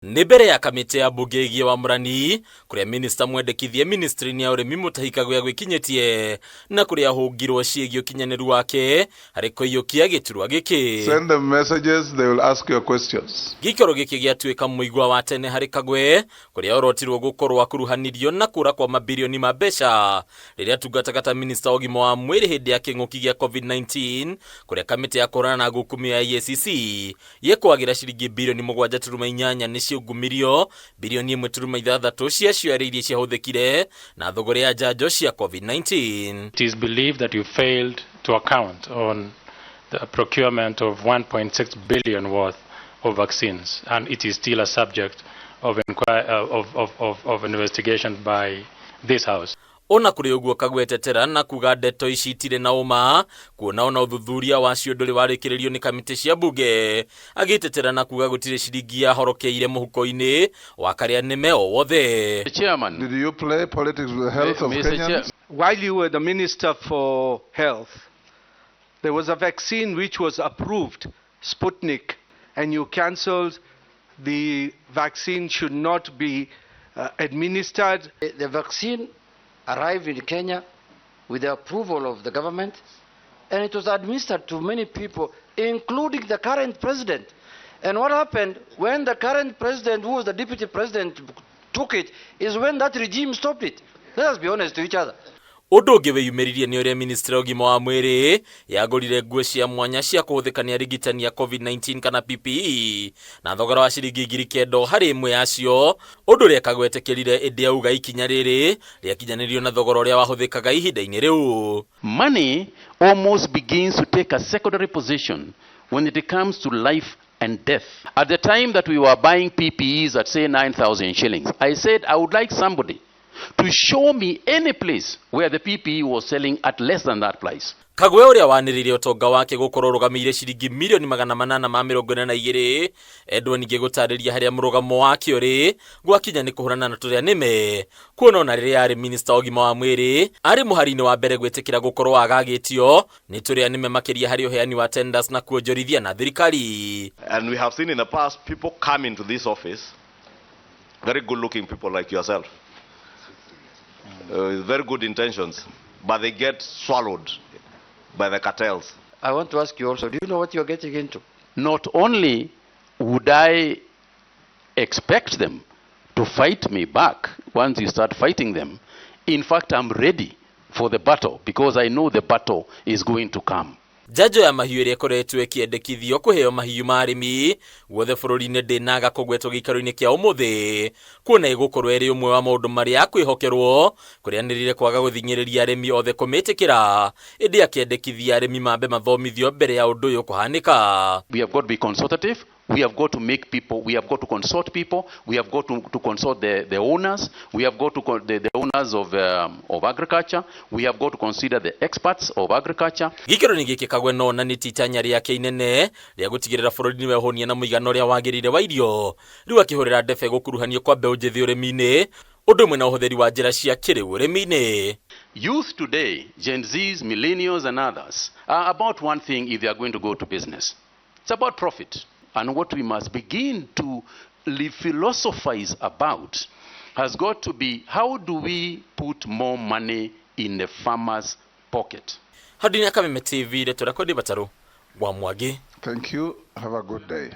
Nĩ mbere ya kamĩtĩ ya mbunge ĩgiĩ wamũrani kũrĩa minista mwendekithie ministry-inĩ ya ũrĩmi Mutahi Kagwe agwĩkinyĩtie na kũrĩa ahũngirwo ciĩgiĩ ũkinyanĩru wake harĩ kũiyũkia gĩturwa gĩkĩ. Send them messages, they will ask your questions. Gĩikaro gĩkĩ gĩatuĩka mũigua wa tene harĩ Kagwe kũrĩa orotirwo gũkorwo akuruhanirio na kũra kwa mabirioni ma mbeca rĩrĩa atungataga ta minista wa ũgima wa mwĩrĩ hĩndĩ ya kĩng'ũki gĩa COVID-19, kũrĩa kamĩtĩ ya kũhũrana na ngukumio ya EACC yekwagĩra ciringi 7.8 bilioni nĩ ciungumirio, 1.6 bilioni ciacio arĩ iria ciahũthĩkire na thogora ya njanjo cia COVID-19. It is believed that you failed to account on the procurement of 1.6 billion worth of vaccines, and it is still a subject of, inquiry, of investigation by this House. Ona kũrĩ ũguo, Kagwetetera na kuga ndeto ici itirĩ na ũma, kuona ona ũthuthuria wacio ndũrĩ warĩkĩrĩrio nĩ kamĩtĩ cia mbunge, agĩtetera na kuga gũtirĩ ciringi yahorokeire mũhuko-inĩ wa karĩa nĩme o wothe. Chairman. Did you play politics with the health of Mr. Chair. Kenyans? While you were the Minister for Health, there was a vaccine which was approved, Sputnik, and you cancelled the vaccine should not be administered. The vaccine arrived in Kenya with the approval of the government, and it was administered to many people, including the current president. And what happened when the current president, who was the deputy president, took it, is when that regime stopped it. Let us be honest to each other. Ũndũ ũngĩ wĩyumĩririe nĩ ũrĩa ministry ya ũgima wa mwĩrĩ yagũrire nguo cia mwanya cia kũhũthĩka nĩ arigitani a COVID-19 kana PPE na thogora wa ciringi 9,000 harĩ ĩmwe yacio, ũndũ ũrĩa Kagwetĩkĩrire, ĩndĩ auga ikinya rĩrĩ rĩakinyanĩrio na thogora ũrĩa wahũthĩkaga ihinda-inĩ rĩu. Money almost begins to take a secondary position when it comes to life and death. At the time that we were buying PPEs at, say, 9,000 shillings, I said I would like somebody to show me any place where the PPE was selling at less than that price. Kagwe, ũrĩa wanĩrĩire ũtonga wake gũkorwo ũrũgamĩire ciringi 842,000,000, endwo ningĩ gũtarĩria harĩa mũrũgamo wake ũrĩ gwakinya nĩ kũhũrana na tũrĩa nĩme, kuona ona rĩrĩa arĩ minista wa ũgima wa mwĩrĩ arĩ mũhari-inĩ wa mbere gwĩtĩkĩra gũkorwo agagĩtio nĩ tũrĩa nĩme, makĩria harĩ ũheani wa tenders na kuonjorithia na thirikari. And we have seen in the past people come into this office, very good looking people like yourself, with very good intentions, but they get swallowed by the cartels. I want to ask you also, do you know what you're getting into? Not only would I expect them to fight me back once you start fighting them, in fact, I'm ready for the battle because I know the battle is going to come. Njanjo ya mahiũ ĩrĩa ĩkoretwo ĩkĩendekithio kũheo mahiũ ma arĩmi guothe bũrũri-inĩ ndĩnaga kũgwetwo gĩikaro-inĩ kĩa ũmũthĩ, kuona ĩgũkorwo ĩrĩ ũmwe wa maũndũ marĩa akwĩhokerwo, kũrĩa anĩrĩire kwaga gũthing'ĩrĩria arĩmi othe kũmĩtĩkĩra, ĩndĩ akĩendekithia arĩmi mambe mathomithio mbere ya ũndũ ũyũ kũhanĩka. We have got to be consultative. We have got to make people, we have got to consult people. We have got to consult the owners. We have got to the owners of agriculture. We have got to consider the experts of agriculture. Gĩikaro-inĩ gĩkĩ, Kagwe no onanĩtie itanya rĩake inene rĩa gũtigĩrĩra bũrũri nĩ wehũnia na mũigana ũrĩa wagĩrĩire wa irio, rĩu akĩhũrĩra ndebe gũkuruhanio kwa mbeũ njĩthĩ ũrĩmi-inĩ, ũndũ ũmwe na ũhũthĩri wa njĩra cia kĩrĩu ũrĩmi-inĩ. Youth today, Gen Zs, millennials, and others, are about one thing if they are going to go to business. It's about profit. And what we must begin to philosophize about has got to be, how do we put more money in the farmer's pocket? Hau ya Kameme TV, ndeto rekodi batarũ wa Mwangi. Thank you. Have a good day.